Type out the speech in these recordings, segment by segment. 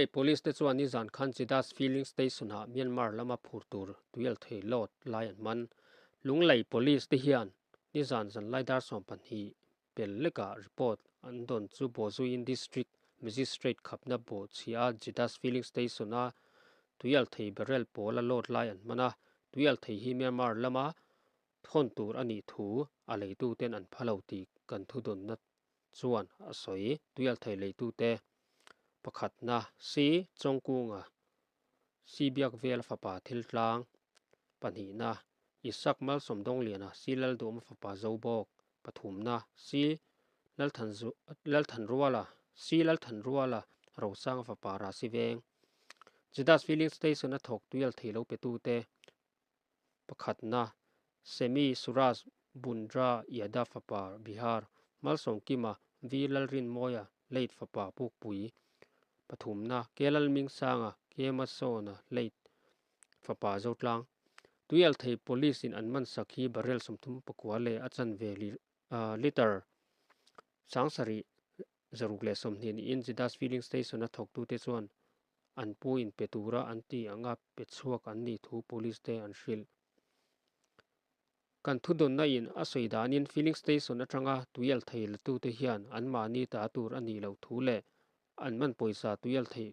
Lunglei Police te chuan nizan khan Jidas Filling Station-ah Myanmar lama phur tur tuialthei load lai an man. Lunglei Police te hian nizan zanlai dar 12 pel lekah report an dawn chu bawhzuiin District Magistrate khapna bawhchhia Jidas Filling Station-a tuialthei barrel pawla load lai an man a, tuialthei hi Myanmar lama thawn tur a nih thu a leituten an pha lo tih kan thudawnna chuan a sawi. Tuialthei leitute pakhatna si Chawngkunga si biak vel fapa thil tlang pahnihna Isak Malsawmdawngliana si Lalduhawma fapa Zobawk pathumna si Lalthanruala si Lalthanruala Rosanga fapa Rasi Veng Judas Filling Station a thawk tuialthei lo petute Pakhatna, Semi Suraj Bundra Yadav fapa Bihar, Malsawmkima V Lalrinmawia late fapa Pukpui. Pathumna, K Lalmingsanga K Masawna late fapa Zotlang. Tuialthei Police in an man sak hi barrel 34 leh a chanve litre 7620 niin Jidas Filling Station a thawktute chuan an pu in pe tura an ti anga pe chhuak an nih thu police te an hrilh. Kan thudawnna in a sawi danin filling station atanga tuial thei la tute hian an mahni ta tur a nih loh thu leh an man pawisa tuial thei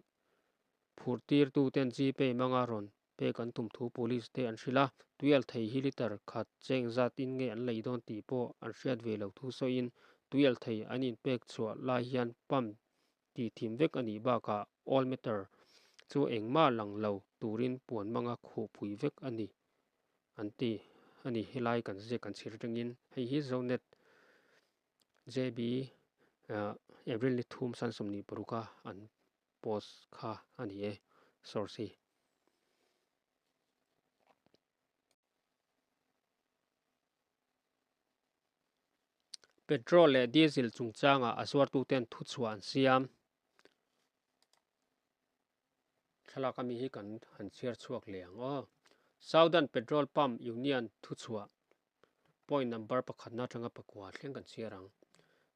phur tir tuten Gpay hmanga rawn pek an tum thu police te an hrilh a, tuial thei hi litre khat cheng zat in nge an lei dawn tih pawh an hriat ve loh thu sawiin tuial thei an inpek chhuah lai hian pump tih thim vek a nih bakah all meter chu engmah lang lo turin puan hmanga khuh phui vek a ni an ti a ni. Helai kan ziak kan chhir atangin hei hi Zonet JB April ni thum san 26 a an post kha a ni e source hi. Petrol leh diesel chungchangah a zuartuten thuchhuah an siam. Thlalak ami hi kan han chhiar chhuak leh ang aw. Southern Petrol Pump Union thuchhuah point number pakhatna atanga pakua thleng kan chhiar ang.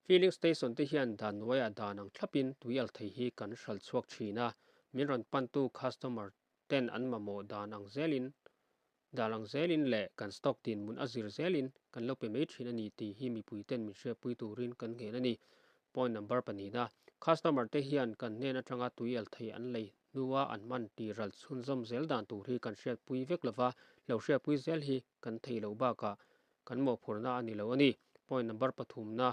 Filling station te hian dan hnuaiah dan ang thlapin tui althei hi kan hral chhuak thin a, min rawn pantu customer ten an mamawh dan ang zelin Dan ang zelin leh kan stock dinhmun a zir zelin kan lo pe mai thin a ni tih hi mipui ten min hriatpui turin kan nghen a ni. Point number pahnihna, Customer te hian kan hnen atanga tui al thei an lei hnua an man tih ral chhunzawm zel dan tur hi kan hriatpui vek lova, lo hriatpui zel hi kan thei lo bakah kan mawhphurhna a ni lo a ni. Point number pathumna,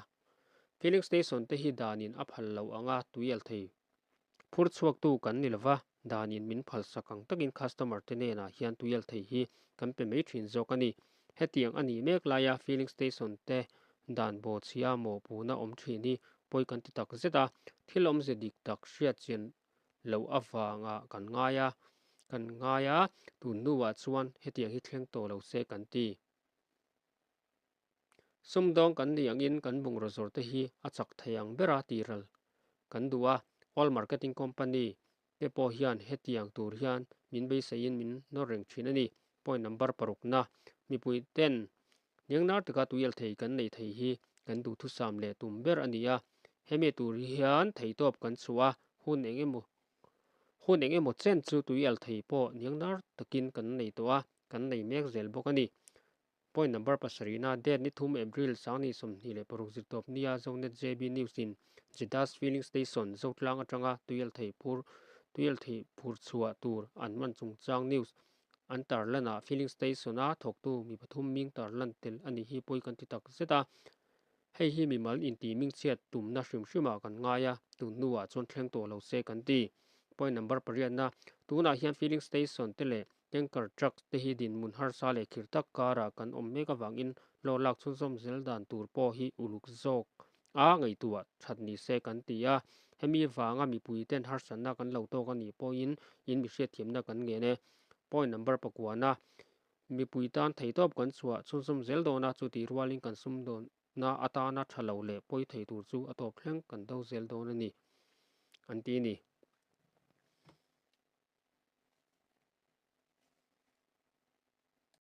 Filling station te hi danin a phal lo anga tui al thei Phur chhuaktu kan ni lova, danin min phalsak ang takin customer te nenah hian tuial thei hi kan pe mai thin zawk a ni. Hetiang a nih mek laia filling station te dan bawhchhia mawhpuhna awm thin hi pawi kan ti tak zet a, thil awmze dik tak hriat chian loh avangah kan ngai a, kan ngai a, tun hnuah chuan hetiang hi thleng tawh lo se kan ti. Sumdawng kan nih angin kan bungraw zawr te hi a chak thei ang bera tihral kan duh a, Oil Marketing Company te pawh hian hetiang tur hian min beiseiin min nawr reng thin a ni. Point number parukna, Mipui ten hniangnar taka tuial thei kan nei thei hi kan duhthusam leh tum ber a ni a, hemi tur hian theitawp kan chhuah a, hun eng emaw hun eng emaw chen chu tuial thei pawh hniangnar takin kan nei tawh a, kan nei mek zel bawk a ni. Point number pasarihna, Date ni thum April 2026 zirtawp nia Zonet JB News in Jedas Filling Station Zotlang atanga tuialthei phur tuialthei phur chhuah tur an man chungchang news an tarlanah filling station a thawktu mi pathum ming tarlan tel a nih hi pawi kan ti tak zet a. Hei hi mimal intih mingchhiat tumna hrim hrimah kan ngai a, tun hnuah chuan thleng tawh lo se kan ti. Point number pariatna, Tunah hian filling station te leh Tanker truck te hi dinhmun harsa leh khir tak karah kan awm mek avangin hlawh lak chhunzawm zel dan tur pawh hi uluk zawk a ngaihtuah that ni se kan ti a. Hemi vanga mipui ten harsatna kan lo tawk a nih pawhin in mi hriatthiamna kan ngen e. Point number pakuana, Mipui tan theihtawp kan chhuah chhunzawm zel dawn a, chutih rualin kan sumdawnna atana tha lo leh pawi thei tur chu a tawp thleng kan do zel dawn a ni, an ti a ni.